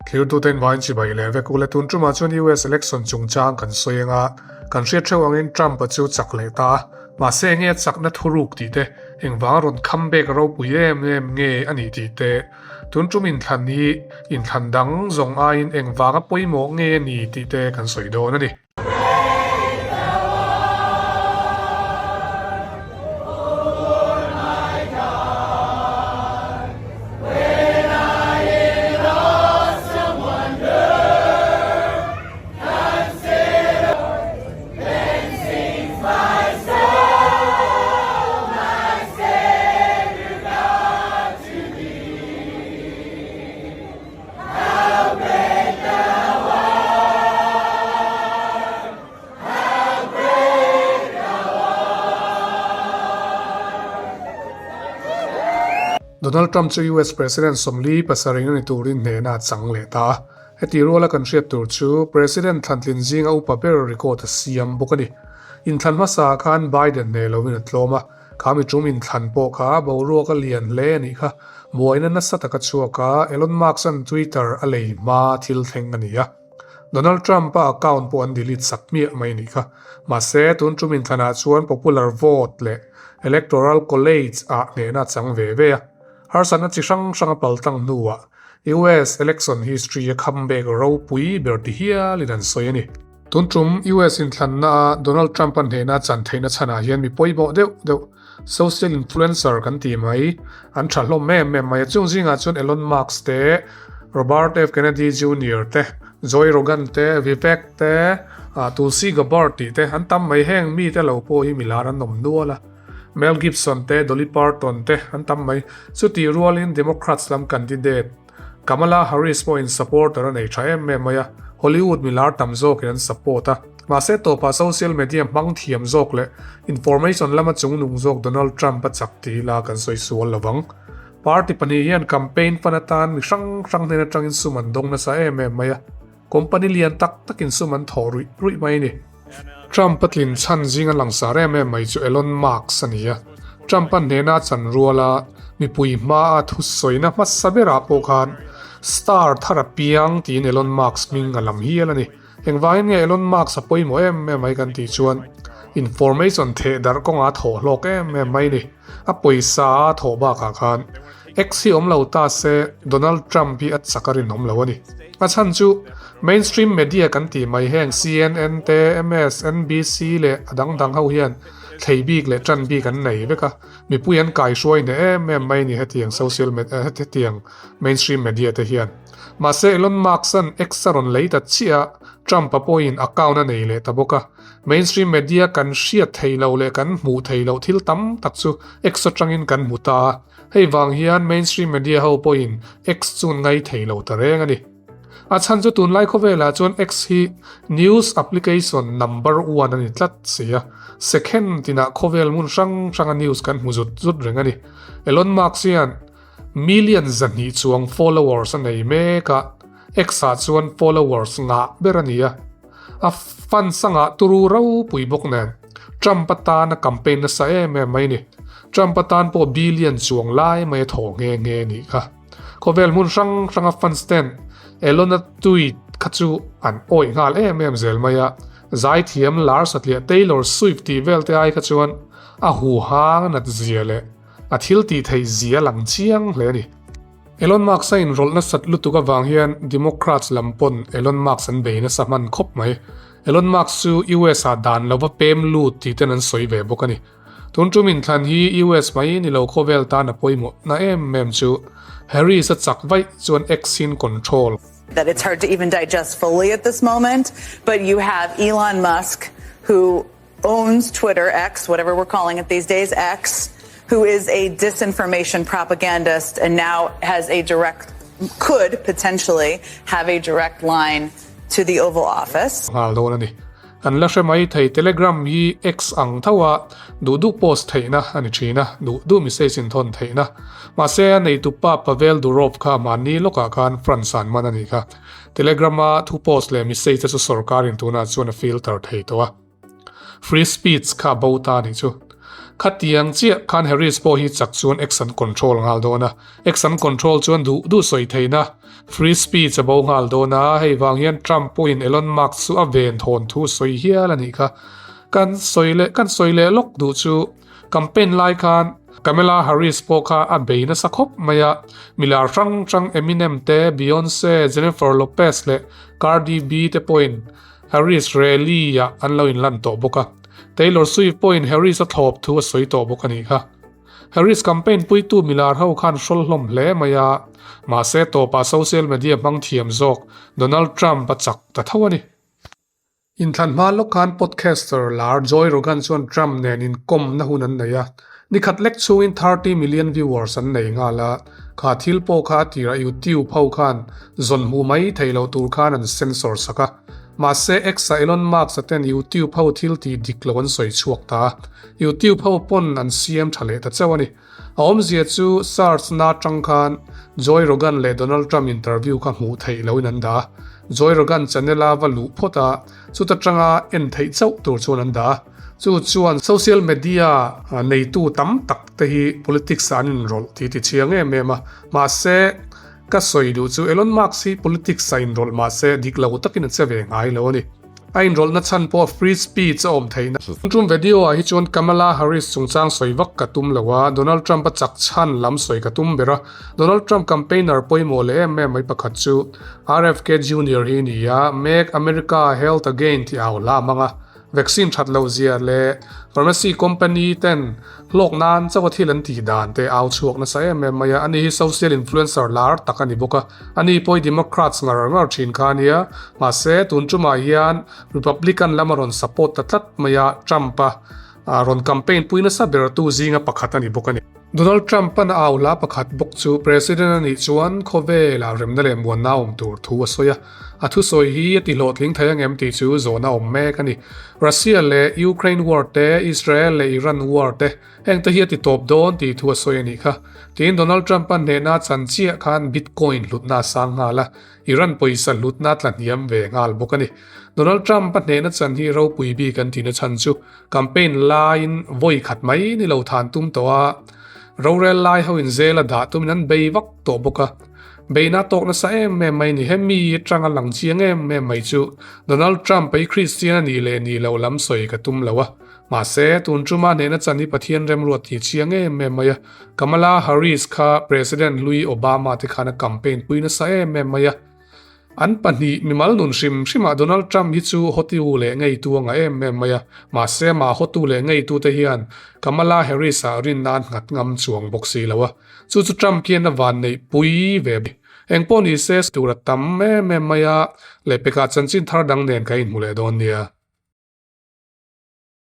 Thirtuten vain chibai leh vek ule tun tumah chuan US election chungchang kan sawi anga kan hriat theuh angin Trump-a chu chak leh ta a, mahse enge a chakna thuruk tih te, engvang rawn comeback ropui em em nge a nih tih te, tun tum inthlan hi inthlan dang zawng aiin engvanga pawimawh nge a ni tih te kan sawi dawn a ni. Donald Trump chu US President 47 a ni turin hnehna a chang leh ta a. Heti ruala kan hriat tur chu President thlantlin zinga upa ber record a siam bawk a ni. Inthlan hmasa khan Biden hneh lovin a tlawm a. Kha mi tum inthlan pawh kha boruak a lian hle a nih kha. Buaina nasa taka chhuak a, Elon Musk-a'n Twitter a lei hma thil thleng a ni a. Donald Trump-a account pawh an delete sak hmiah mai a nih kha. Mahse, tun tum inthlanah chuan popular vote leh Electoral College-ah hnehna a chang ve ve a. Harsatna chi hrang hrang a paltlang hnuah US election history-a comeback ropui ber ti hialin an sawi a ni. Tun tum US inthlanna a Donald Trump-a hnehna a chan theihna chhanah hian mi pawimawh deuh deuh social influencer kan tih mai an tha hlawm em em mai a. Chung zingah chuan Elon Musk te, Robert F Kennedy Junior te, Joe Rogan te, Vivek te, Tulsi Gabbard tih te an tam mai. Heng mite lo pawh hi milar an awm nual a. Mel Gibson te, Dolly Parton te an tam mai. Chutih rualin Democrats lam candidate Kamala Harris pawhin supporter a nei tha em em mai a, Hollywood milar tam zawkin an support a. Mahse tawpah social media hmang thiam zawk leh information lama chungnung zawk Donald Trump a chak tih ila kan sawi sual lo vang. Party pahnih hian campaign fund atan mi hrang hrang hnen atangin sum an dawng nasa em em mai a, company lian tak takin sum an thawh ruih ruih mai a ni. Trump a tlin chhan zinga langsar em em mai chu Elon Musk a ni a, Trump a hnena a chan ruala mipui hmaa thusawina hmasa berah pawh khan star thar a piang tiin Elon Musk hming a lam hial a ni. Engvangin nge Elon Musk a pawimawh em em mai kan tih chuan information theh darh kawngah a thawh hlawk em em mai a ni. A pawisa a thawh bakah khan X hi awm lo ta se Donald Trump hi a chak a rinawm lo a ni. A chhan chu mainstream media kan tih mai heng CNN te, MSNBC leh a dang dang ho hian thlei bik leh tan bik an nei vek a, mipui an kaihruai hneh em em mai a ni hetiang social hetiang mainstream media te hian. Mahse Elon Musk-a'n X a rawn lei ta chiah a, Trump-a pawhin account a nei leh ta bawk a. Mainstream media kan hriat theih loh leh kan hmuh theih loh thil tam tak chu X atangin kan hmu ta a. Hei vang hian mainstream media ho pawhin X chu an ngai thei lo ta reng a ni. A chhan chu tunlai khawvelah chuan X hi news application number one a ni tlat si a, second tinah khawvel hmun hrang hranga news kan hmu zut zut reng a ni. Elon Musk hian million 200 chuang followers a nei mek a, X ah chuan followers ngah ber a ni a. A fans a ngah turu ropui bawk nen Trump atana campaign nasa em em mai a ni. Trump atan pawh billion chuang lai mai a thaw nghe nghe a nih kha. Khawvel hmun hrang hranga fans ten Elon-a tweet kha chu an awih nghal em em zel mai a, zaithiam lar satliah Taylor Swift tih vel te ai kha chuan a huhang nat zia leh a thil tih theih zia a lang chiang hle a ni. Elon Musk a inrawlh nasat lutuk avang hian Democrats lam pawn Elon Musk an bei nasa hman khawp mai. Elon Musk chu US ah dan lova pem lut tih ten an sawi ve bawk a ni. Tun tum inthlan hi US mai ni lo khawvel tan a pawimawh na em em chu Harris a chak vaih chuan X in control. That it's hard to even digest fully at this moment, but you have Elon Musk who owns Twitter, X, whatever we're calling it these days, X, who is a disinformation propagandist and now has a direct, could potentially have a direct line to the Oval Office. Nghal dawn a ni. An la hre mai thei Telegram hi X ang tho a, duh duh post theihna a ni thin a, duh duh message inthawn theihna. Mahse a neitupa Pavel Durov kha mahni lawkah khan France an man a nih kha. Telegram-a thu post leh message te chu sorkarin tunah chuan a filter thei tawh a. Free speech kha a bo ta a nih chu. Khatiang chiah khan Harris pawh hi chak chuan X an control nghal dawn a, X an control chuan duh duh sawi theihna, free speech a bo nghal dawn a, hei vang hian Trump pawhin Elon Musk chu a ven thawn thu sawi hial a nih kha. Kan sawi leh kan sawi leh lawk duh chu campaign lai khan Kamala Harris pawh kha a bei nasa khawp mai a, milar hrang hrang Eminem te, Beyonce, Jennifer Lopez leh Cardi B te pawhin Harris rally ah an lo inlan tawh bawk a, Taylor Swift pawhin Harris a thlawp thu a sawi tawh bawk a nih kha. Harris campaign puitu milar ho khan hrawl hlawm hle mai a, mahse tawpah social media hmang thiam zawk Donald Trump a chak ta tho a ni. Inthlan hma lawk khan podcaster lar Joe Rogan chuan Trump nen inkawmna hun an nei a, nikhat lek chhungin 30 million viewers an nei nghal a, kha thil pawh kha a tirah YouTube ho khan zawn hmuh mai thei loh tur khan an censor sak a. Mahse X-a Elon Musk-a ten YouTube ho thil tih dik lo an sawi chhuak ta a, YouTube ho pawn an siam tha leh ta chauh a ni. A awmzia chu search na atang khan Joe Rogan leh Donald Trump interview kha hmuh theih loin an dah a, Joe Rogan channel a va luh phawt a, chuta tanga en theih chauh tur chuan an dah a. Chu chuan social media neitu tam tak te hi politics ah an inrawlh tih ti chiang em em a, mahse Ka sawi duh chu Elon Musk hi politics a inrawlh mahse dik lo takin a che ve ngai lo a ni. A inrawlhna chhan pawh free speech a awm theihna. Tum video ah hi chuan Kamala Harris chungchang sawi vak ka tum lo a, Donald Trump a chak chhan lam sawi ka tum ber a. Donald Trump campaigner pawimawh leh em em mai pakhat chu RFK Junior hi a ni a, Make America Health Again tih a au hla mang a. Vaccine that loh zia leh pharmacy company ten hlawk nan chauh a thil an tih dan te au chhuak nasa em em mai a, ani hi social influencer lar tak a ni bawk a, ani pawh hi Democrats ngar ngar thin kha a nia, mahse tun tumah hian Republican lam a rawn support ta tlat mai a, Trump a rawn campaign pui nasa ber tu zinga pakhat a ni bawk a ni. Donald Trump an a au hla pakhat bawk chu President a nih chuan khawvelah remna leh muanna a awm tur thu a sawi a, a thusawi hi a tihlawhtling thei angem tih chu zawhna awm mek a ni. Russia leh Ukraine war te, Israel leh Iran war te, heng te hi a titawp dawn tih thu a sawi a nih kha. Tiin Donald Trump a hnehna chan chiah khan Bitcoin hlutna a sang nghal a, Iran pawisa hlutna a tla hniam ve nghal bawk a ni. Donald Trump a hnehna chan hi ropui bik an tihna chhan chu Campaign laiin vawi khat mai ni lo than tum tawh a, rorel lai ho in zel a dah tumin an bei vak tawh bawk a. Beina tawk nasa em em mai ni hemi atanga lang chiang em em mai chu Donald Trump ei Christian a nih leh nih loh lam sawi ka tum lo a. Mahse, tun tuma hnehna chan hi Pathian remruat tih chiang em em mai a. Kamala Harris kha President hlui Obama te khan a campaign pui nasa em em mai a. An pahnih mimal nun hrim hrimah Donald Trump hi chu hawtu leh ngeitu a ngah em em mai a, mahse amah hawtu leh ngeitute hian Kamala Harris-ah rinna an nghat ngam chuang bawk si lo a, chu chu Trump hian a vanneih pui ve bik. Engpawh ni se, tur a tam em em mai a, lehpekah chanchin thar dang nen ka inhmu leh dawn nia.